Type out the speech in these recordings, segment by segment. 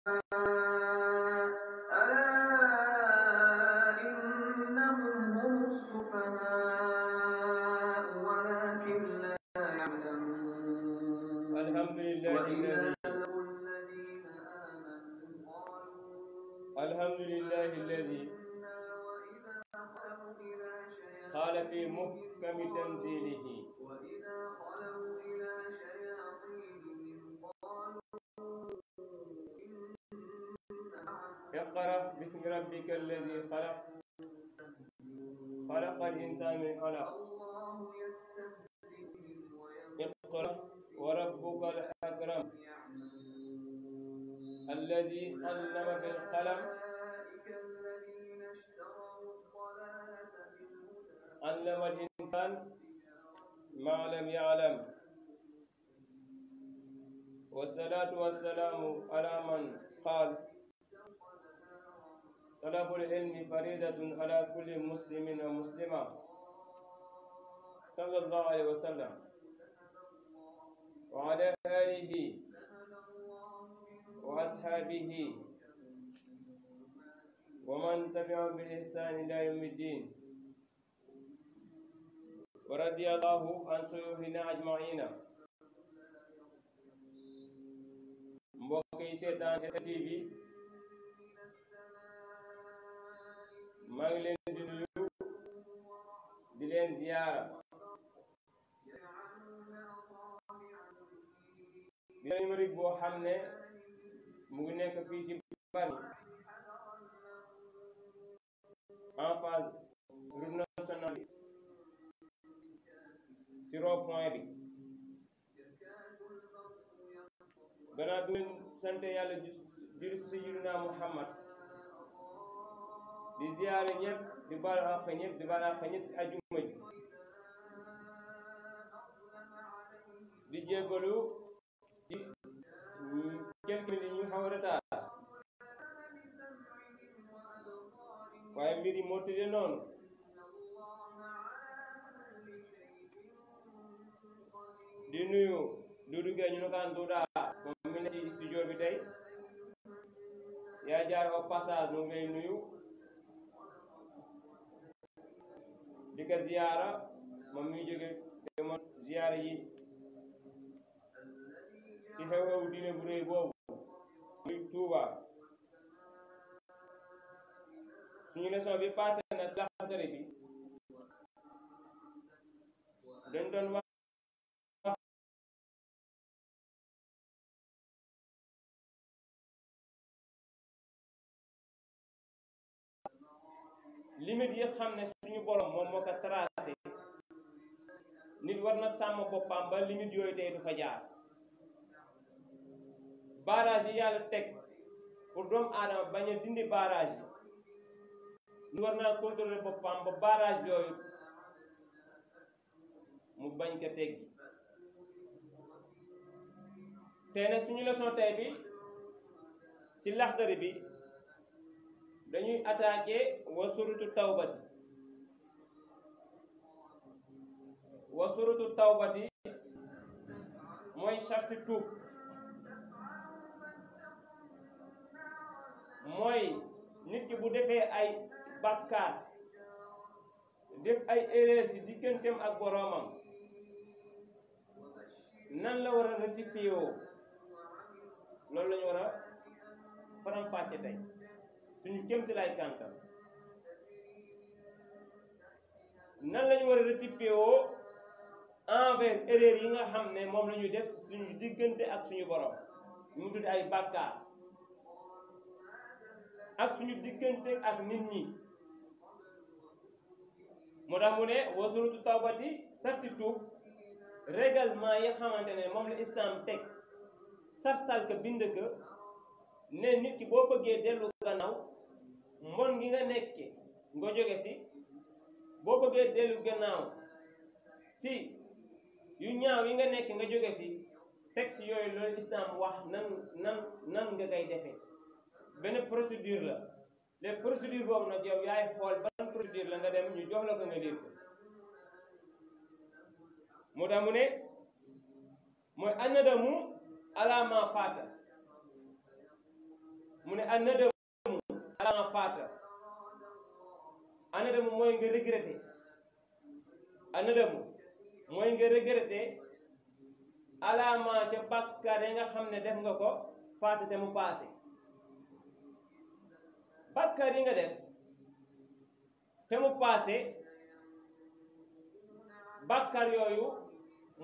ألا إنهم هم السفهاء ولكن لا يعلمون. الحمد لله الذي الحمد لله الذي قال في محكم تنزيله وإذا خلوا إلى شياطينهم قالوا اقرأ باسم ربك الذي خلق خلق الإنسان من علق اقرأ وربك الأكرم الذي علم بالقلم علم الإنسان ما لم يعلم. والصلاة والسلام على من قال طلب العلم فريضة على كل مسلم ومسلمة صلى الله عليه وسلم وعلى آله وأصحابه ومن تبعهم بإحسان إلى يوم الدين. ورضي الله عن شيوخنا أجمعين. mbokk yi seetaan TV maa ngi leen di nuyu di leen ziyaara di numéro boo xam ne mu ngi nekk fii ci Bargny en face route nationale ci rond-point bi. gannaaw bi ngeen sante yàlla julli ci Sayyidina Muhammad di ziyaare ñëpp di baal àq ñëpp di baal àq ñëpp ci ajuma ji di jéggalu ci quelques minutes ñu xaw a retard waaye mbir yi moo tëddee noonu. di nuyu Doudou Gueye ñu nukaan Douda moom mi ne ci studio bi tey yaa jaar au passage mu ngi lay nuyu di ko ziyaara moom mi jóge demoon ziyaara yi ci xew-xewu diine bu rëy boobu muy Touba. suñu leçon bi passé na ci Laxdari bi dañ doon wax limite yi xam ne suñu borom moom moo ko tracé nit war na sàmm boppam ba limite yooyu tey du fa jaar. barrage yi yàlla teg pour doomu aadama bañ a dindi barrage yi nit war naa contrôler boppam ba barrage yooyu mu bañ ko teggi. tey nag suñu leçon tey bi ci Laxdari bi dañuy attaqué wasurutu tawbati mooy sarti tuub. mooy nit ki bu defee ay bàkkaar def ay erreur ci digganteem ak boroomam nan la war a rectifier woo loolu la ñu war a faram-fàcce tey suñu kémti lay kàntam. nan la ñu war a rectifier woo envers erreur yi nga xam ne moom la ñuy def suñu diggante ak suñu borom mu tudd ay bàkkaar ak suñu diggante ak nit ñi. moo tax mu ne wasurutu tawbati sarti tuub règlement yi xamante ne moom la islam teg sartal ka bind ka ne nit ki boo bëggee dellu gannaaw mbon gi nga nekke nga jóge si boo bëggee dellu gannaaw si yu ñaaw yi nga nekk nga jóge si texte yooyu loolu islam wax nan nga koy defee. benn procédure la les procédures boobu nag yow yaay xool ban procédure la nga dem ñu jox la ko nga lire ko. moo tax mu ne mooy annadamu ala ma faata anadamu ala ma faata anadamu mooy nga regretté anadamu mooy nga regretté alama ca bàkkaar yi nga xam ne def nga ko faata te mu passé bàkkaar yi nga def te mu passé bàkkaar yooyu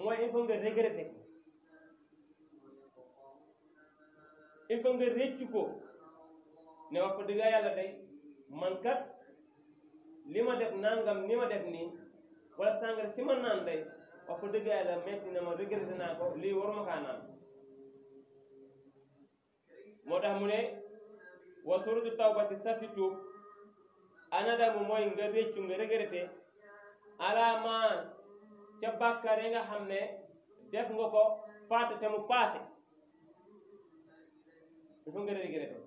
mooy il faut nga regretter il faut nga réccu ko ne wax fa dëgg yàlla day man kat li ma def nangam ni ma def nii wala sàngara si ma naan day wax fa dëgg yàlla metti na ma regretter naa ko lii waruma kaa naan moo tax mu ne wa surutu tawbati sarti tuub anadamu mooy nga réccu nga regretter alama ca bàkkaar yi nga xam ne def nga ko faata te mu passé il faut nga regretter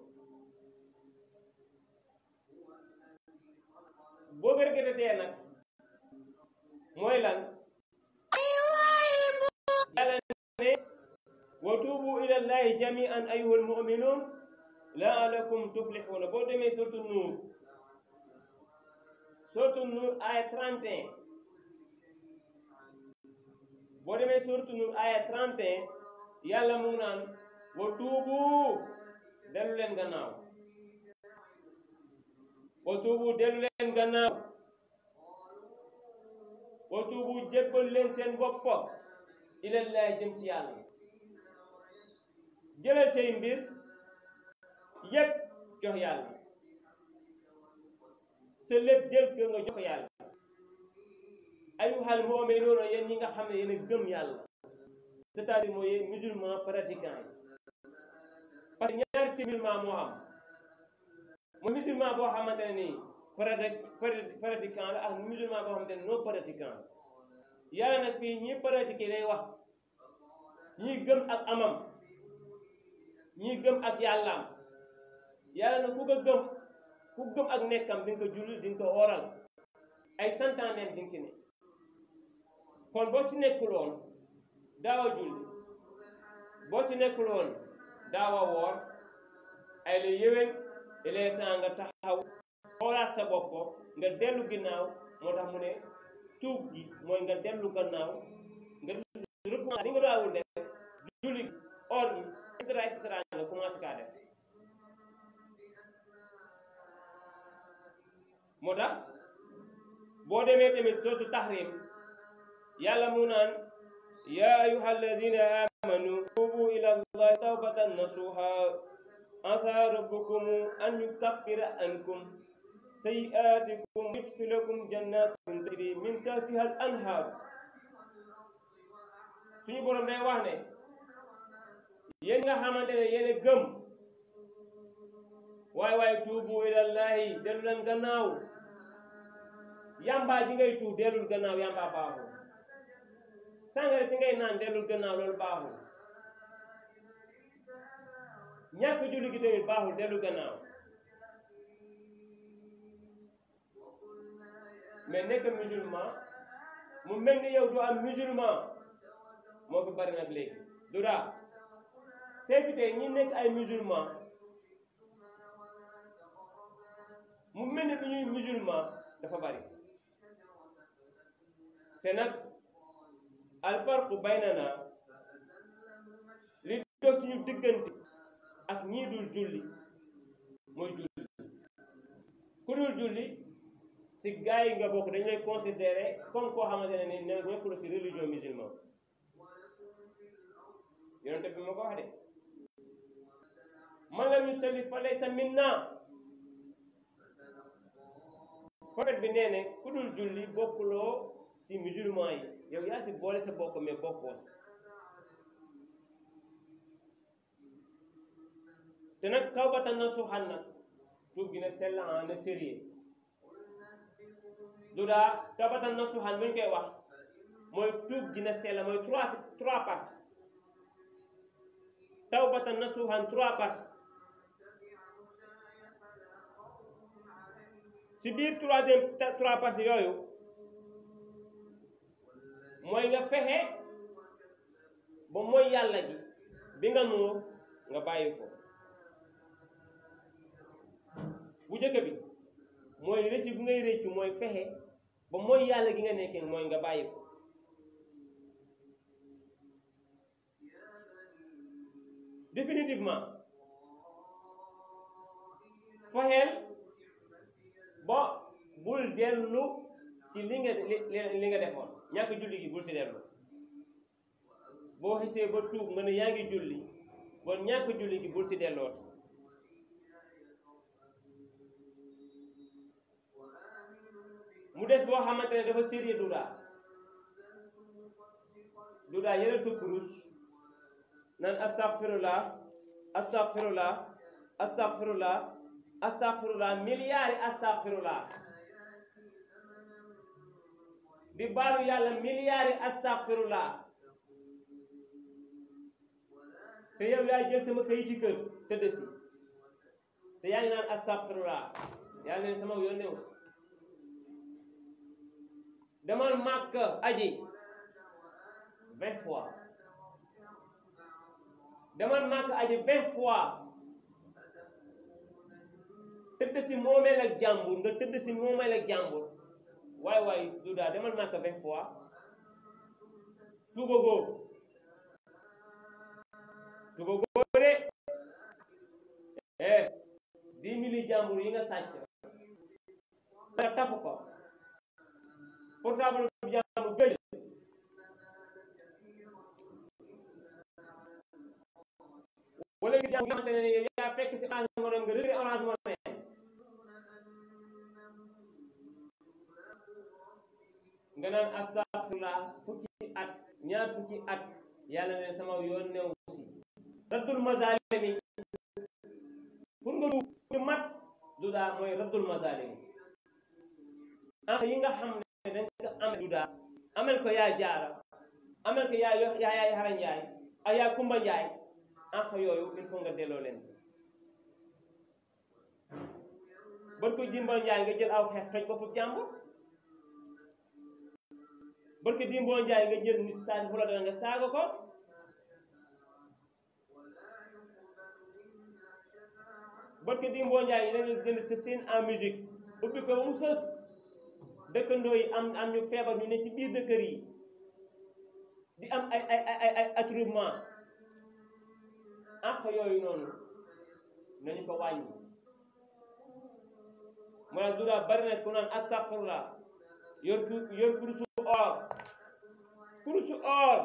boo ko regretter nag mooy lan yàlla ne wa tuubu ila llahi jami'an ayyuhal mu'minun la'allakum tuflihuna boo demee suratu Nuur aya 31 boo demee suratu Nuur aya 31 yàlla mu naan wa tuubu dellu leen gannaaw wa tuubu dellu leen gannaaw wa tuubu jébbal leen seen bopp ilallahi jëm ci yàlla jëlal say mbir yépp jox yàlla sa lépp jël ko nga jox yàlla ayyuhal mu'minuuna yéen ñi nga xam ne yéen a gëm yàlla c'est-à-dire mooy musulman pratiquant yi parce que ñaari type musulman moo am mooy musulman boo xamante ne nii pratiquant la ak musulman boo xamante ne non pratiquant yàlla nag fii ñi pratiquer lay wax ñi gëm ak amam ñi gëm ak yàllaam yàlla nag ku gëm ak nekkam di nga ko julli di nga ko oral ay santaaneem di nga ci ne kon boo ci nekkuloon daawa julli boo ci nekkuloon daawa woor ay la yéwén il est temps nga taxaw xoolaat sa bopp nga dellu ginnaaw moo tax mu ne tuub gi mooy nga dellu gannaaw nga recommencé li nga daawul def julli or gi et cetera nga commencé kaa def moo tax boo demee tamit sootu tahrim yàlla mu naan yaa ayyuha alladina amanu tuubu ila allahi tawbatan nasuha asa rabbukum an yukaffira ankum sayi'atikum yudkhilakum jannatin tajri min tahtiha al anhar suñu borom day wax ne yéen nga xamante ne yéen a gëm waaye tuubu ilallahi dellu leen gannaaw yamba ji ngay tuub dellul gannaaw yamba baaxul sàngara si ngay naan dellul gannaaw loolu baaxul ñàkk julli gi tamit baaxul dellul gannaaw mais nekk musulman mu mel ni yow du am musulman moo fi bari nag léegi du daa tey fi tey ñi nekk ay musulman mu mel ni du ñuy musulman dafa bari te nag alfarqu baynana li dox suñu diggante ak ñii dul julli mooy julli ku dul julli si gaa yi nga bokk dañu lay considéré comme koo xamante ne ni nekkul ci religion musulman yonente bi ma ko wax de man lam yusalli fa laysa minna prophète bi nee ne ku dul julli bokkuloo si musulman yi yow yaa si boole sa bokk mais bokkoo si te nag tawbatan nasuhan nag tuub gi na sell na sérieux du daa tawbatan nasuhan bu ñu koy wax mooy tuub gi na sell mooy trois parties tawbatan nasuhan trois parties si biir trois parties yooyu mooy nga fexe ba mooy yàlla gi bi nga nuur nga bàyyi ko ngay réccu mooy fexe ba mooy yàlla gi nga nekkee mooy nga bàyyi ko définitivement fexeel ba bul dellu ci li nga defoon ñàkk julli gi bul si dellu boo xisee ba tuub nga ne yaa ngi julli bon ñàkk julli gi bul si delloot mu des boo xamante ne dafa sérieux dudaa yeneen sa kurus naan astaghfirullah astaghfirullah astaghfirullah astaghfirullah milliards astaghfirullah di baalu yàlla milliards astaghfirullah te yow yaa jël sama kayit ci kër tëdd si te yaa ngi naan astaghfirullah yaa ngi leen sama yoon newu si demal màkk aji 20 fois demal màkk aji 20 fois tëdd si moomeel ak jàmbur nga tëdd si moomeel ak jàmbur waay dudaa demal màkk 20 fois tubagoo de 10 000 jàmbur yi nga sàcc nga tafu ko portable bu jàmbur gëj wala nga jàmbur xamante ne yaa fekk si orange money nga rëri orange money nga naan astaghfirullah fukki at ñaar fukki at yàlla ne sama yoon new si raddul mazalimi pour nga du mat du daa mooy raddul mazalimi yi nga xam ne dañ ko amee du daa amel ko yaa jaara amel ko yaa xara njaay ak yaa kumba njaay yooyu il faut nga delloo leen bër ko jimbal njaay nga jël aw xeex toj boppu jàmbur bër ko jimbal njaay nga jël nit saa fu la dana nga saaga ko bër ko jimbal njaay yi da nga jënd sa scène en musique ubbi ko ba mu sës dëkkandoo yi am ñu feebar ñu ne ci biir dëkkër yi di am ay attroupement yooyu noonu nañu ko wàññi mu ne dudaa bari na ku naan astaghfirullah yor kurusu or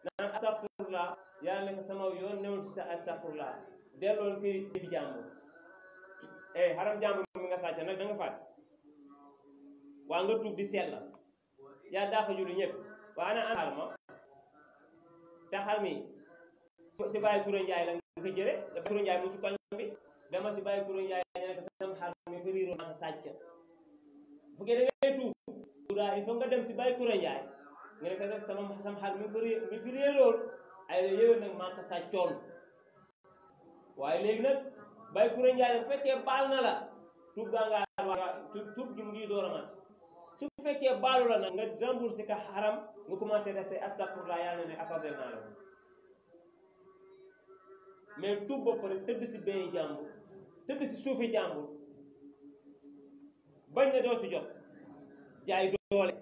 naan astaghfirullah yàlla nga sama yoon newul ci sa astaghfirullah dellool këri fi jàmbur xaram jàmbur mi nga sàcc nag da nga fàtte waa nga tuub di seet la yaa daa fa julli ñëpp waa ana xar ma te xar mi si bàyyi Koura Ndiaye la nga ko jële da Koura Ndiaye mu su koñ bi dama si bàyyi Koura Ndiaye ñu ne ko sama xar mi fa riiroo ma sàcc bu fekkee da ngay tuub daa il faut nga dem si bàyyi Koura Ndiaye nga ne ko sama xar mi fi réeroon ay la yéwén nag maa ko sàccoon waaye léegi nag bàyyi Koura Ndiaye bu fekkee baal na la tuub gaa ngaa tuub gi mu ngi door a mat su fekkee baalu la nag nga remboursé ka xaram nga commencé resté astafurlah yàlla ne accordé naa la mais tuub ba pare tëdd si béyi jàmbur tëdd si suufi jàmbur bañ na doo si jot jaay doole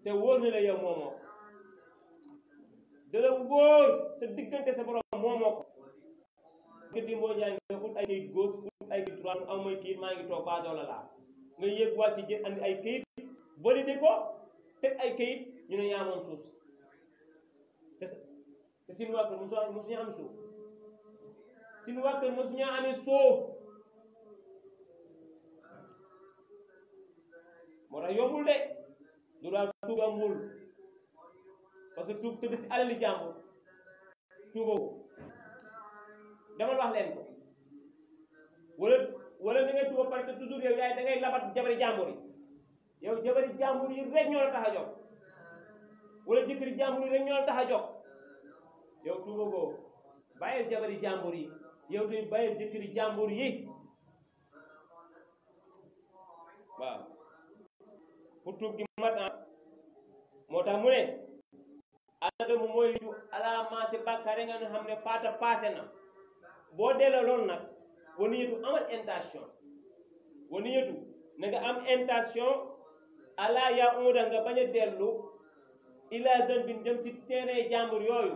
te wóor na la yow moomoo da la wóor sa diggante sa borom moomoo ko nga dimboo njaay nga ut ay kayit gauche ut ay kayit droite am mooy kayit maa ngi toog baa doola laa nga yéeg wàcc jël andi ay kayit validé ko teg ay kayit ñu ne yaa moom suuf te suñu waa kër mosuñu am suuf suñu waa kër mosuñu amee suuf moo tax yombul de du daal tuub amul parce que tuub tëdd si alali jàmbur tuuboo demal wax leen ko wala ni ngay tuuba parce que toujours yow yaay da ngay labat jabari jàmbur yi yow jabari jàmbur yi rek ñoo la tax a jóg wala jëkkëri jàmbur yi rek ñoo la tax a jóg yow tuuba goo bàyyil jabari jàmbur yi yow tamit bàyyil jëkkëri jàmbur yi waaw pour tuub gi mat moo tax mu ne adama mooy ju alaamaasi bàkkaar nga xam ne faata passé na boo delloo loolu nag wa niyatu amal intention wa niyatu na nga am intention ala ya uda nga bañ a dellu ila zanbin jëm si terrain jàmbur yooyu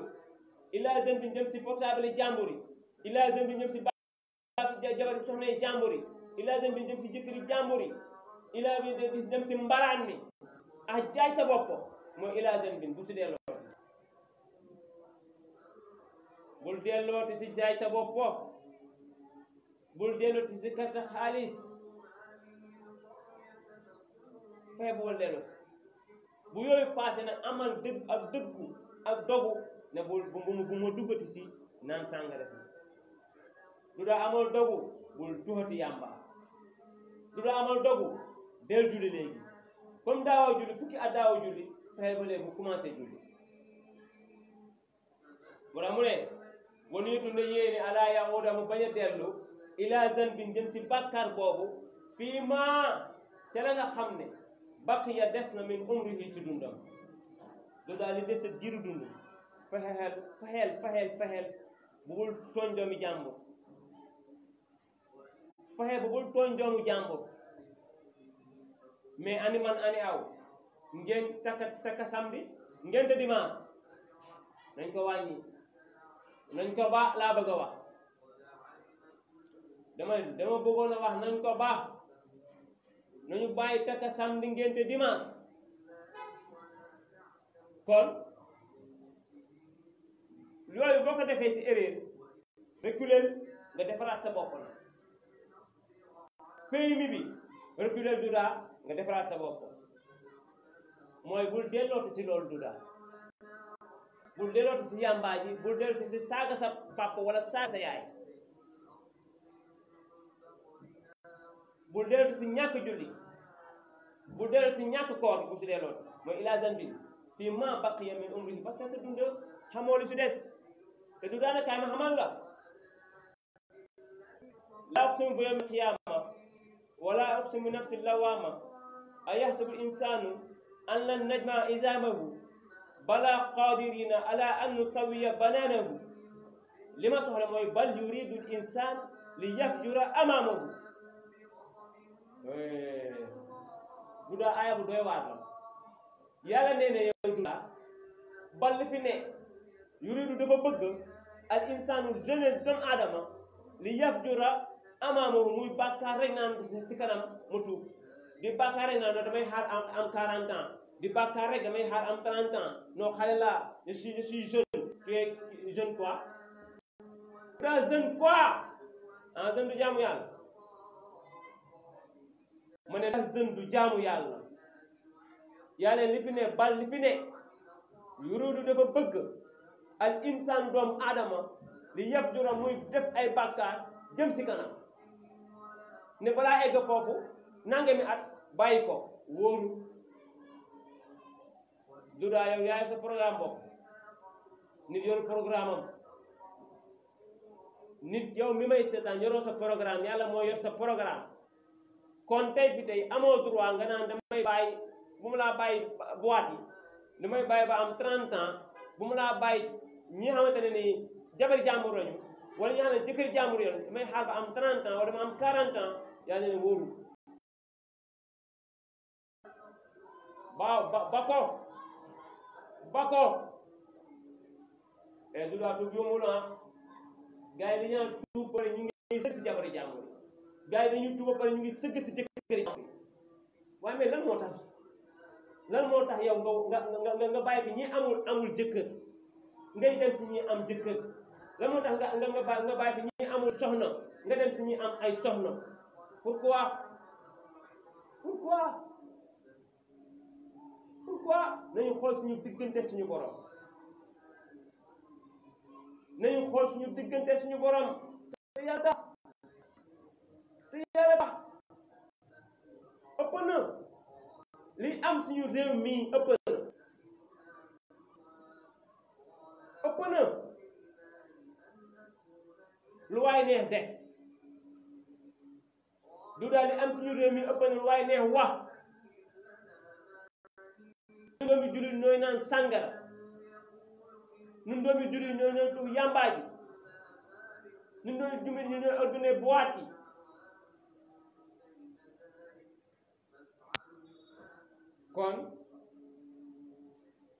ila zanbin jëm si portable jàmbur yi ila zanbin jëm si jabar soxna jàmbur yi ila zanbin jëm si jëkkëri jàmbur yi ila bi jëm si mbaraan mi ak jaay sa bopp mooy ila zanbin bu si delloo bul dellooti si jaay sa bopp bul dellooti si carte xaalis fexe bu wal delloo bu yooyu passé nag amal dëgg ak dëggu ak dogu ne bu ma duggati si naan sàngara si du daa amal dogu bul duxati yàmba du daa amal dogu del julli léegi comme daawoo julli fukki at daawoo julli fexe ba léegi bu commencé julli mu tax mu ne waniitu ne yéene ala yahuda mu bañ a dellu ila zanbin jëm si bàkkaar boobu fii maa ca la nga xam ne baqiya des na min umrihi ci dundam lu daal li des sa giru dund fexeel bu bul tooñ doomi jàmbur fexe bu bul tooñ doomu jàmbur mais ani man ani aw ngeen takka samedi ngeen te dimanche nañ ko wàññi nañ ko ba laa bëgg a wax dama bëggoon a wax nañ ko ba nañu bàyyi takka samedi ngénte dimanche kon yooyu boo ko defee ci erreur reculer nga defaraat sa bopp la PMI bi reculer du daa nga defaraat sa bopp mooy bul dellooti ci loolu du daa bul dellooti ci yàmbaa ji bul dellooti ci saaga sa papa wala saaga sa yaay bul dellooti ci ñàkk julli bul dellooti ci ñàkk koor bu ci dellooti mooy ila zanbin fii ma baqiya min umrihi parce que sa dund xamoo li su des te du daana kaay ma xamal la la uqsimu bi yawmi qiyama wala uqsimu bi nafsi lawama ayahsabu insanu an lan najma izamahu bala qadirina ala an nusawiya bananahu li ma soxla mooy bal yuridu l insan li yafjura amamahu du daa aaya bu doy waar la yàlla nee na yow du daa bal li fi ne yuridu dafa bëgg al insanu jeunesse doomu aadama li yafjura amaamahu muy bàkkaar rek naan si kanam mu tuub di bàkkaar rek naan damay xaar am 40 ans di bàkkaar rek damay xaar am 30 ans non xale laa je suis jeune tu es jeune quoi daa jeune quoi ah jeune du jaamu yàlla ma ne daa jeune du jaamu yàlla yàlla li fi ne bal li fi ne yuridu dafa bëgg al insaan doomu aadama li yëpp juróom muy def ay bàkkaar jëm si kanam ne balaa egg foofu nangami at bàyyi ko wóoru du daa yow yaay sa programme bopp nit yor programme am nit yow mi may seetaan yoroo sa programme yàlla moo yor sa programme kon tey fi tey amoo droit nga naan damay bàyyi bu mu laa bàyyi boîte yi damay bàyyi ba am 30 ans bu mu laa bàyyi ñi xamante ne nii jabari jàmbur lañu wala ñi xam ne jëkkër jàmbur yoon damay xaar ba am 30 ans wala dama am 40 ans yàlla ne wóoru ba ko e du daa tuub yombul ah gars yi dañaa tuub pare ñu ngi sëgg si jabari jàmbur gars yi dañuy tuub ba pare ñu ngi sëgg si jëkkër jàmbur waaye mais lan moo tax yow nga bàyyi fi ñi amul jëkkër ngay dem si ñi am jëkkër lan moo tax nga bàyyi fi ñi amul soxna nga dem si ñi am ay soxna pourquoi nañu xool suñu diggante suñu borom te yàlla tax ëpp na li am suñu réew mii ëpp na lu waay neex def du daal li am suñu réew mii ëpp na lu waay neex wax ñun doomi jullit ñooy naan sàngara ñun doomi jullit ñooy naan tux yàmbaa ji ñun doomi jullit ñooy ordonné boîte yi kon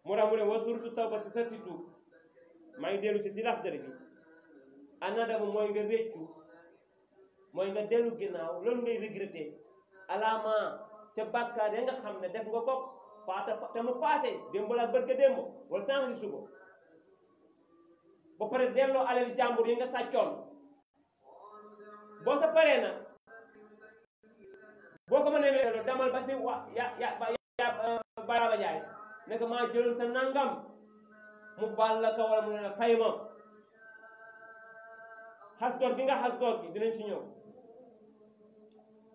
moo tax mu ne wa suratu tawba si sarti tuub maa ngi dellu si laxdari bi anadamu mooy nga réccu mooy nga dellu ginnaaw loolu ngay regretté alaama ca bàkkaar ya nga xam ne def nga ko te mu passé démb la bërka démb wala sànq si suba ba pare delloo alal jàmbur yi nga sàccoon boo sa paree nag boo ko mënee delloo demal ba si Baraba Njaay ne ko maa jëloon sa nangam mu baal la ko wala mu ne la fay ma xasgoor bi nga xasgoor bi dinañ si ñëw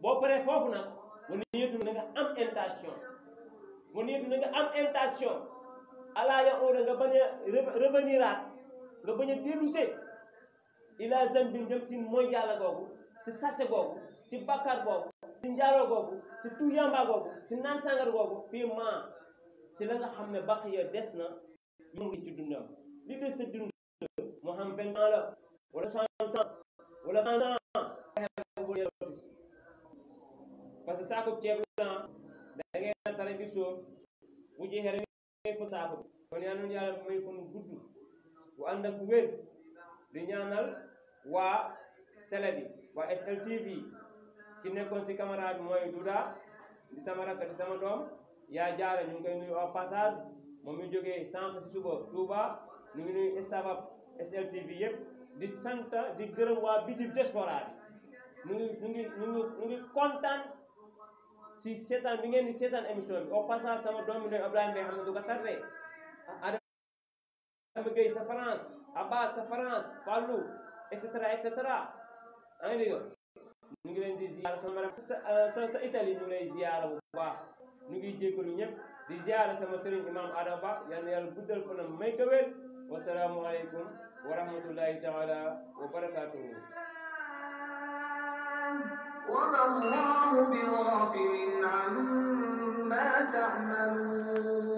boo paree foofu nag mu niyetu na nga am intention ala ya oda nga bañ a reveniraat nga bañ a dellusee ila zambin jëm ci mooy yàlla googu ci sàcc googu ci bàkkaar googu ci njaaloo googu ci tuyamba googu ci naan sangar googu fii ma ci la nga xam ne baqiya des na mu ngi ci dundam li des sa dund moo xam 20 ans la wala 100 ans wala 100 ans parce que saako ceeb la da ngay tare bi sóor bu jeexee rek ngay fa saako bi kon yaa noonu yàlla may fan gudd bu ànd ak wér di ñaanal waa télé bi waa SLTV ki nekkoon si caméra bi mooy Duda di sama rakk di sama doom yaa jaare ñu ngi koy nuyu au passage moom mi jógee sànq si suba Touba ñu ngi nuyu staff SLTV yëpp di sant di gërëm waa biti diaspora bi ñu ngi kontaan si seetaan bi ngeen di seetaan émission bi au passage sama doom bi ne Ibrahima Mbaye xam ne du ko tardé Adama Gueye sa France Abbas sa France Fallou et cetera anga dégg ñu ngi leen di ziar sa Italie ñu ngi lay ziara bu baax ñu ngi jéggalu ñëpp di ziara sama sëriñ imam Adama Ba yal na yàlla guddal fanam may ko wér wasalaamu aleykum wa rahmatullahi taala wa barakatuhu وما الله بغافل عما تعملون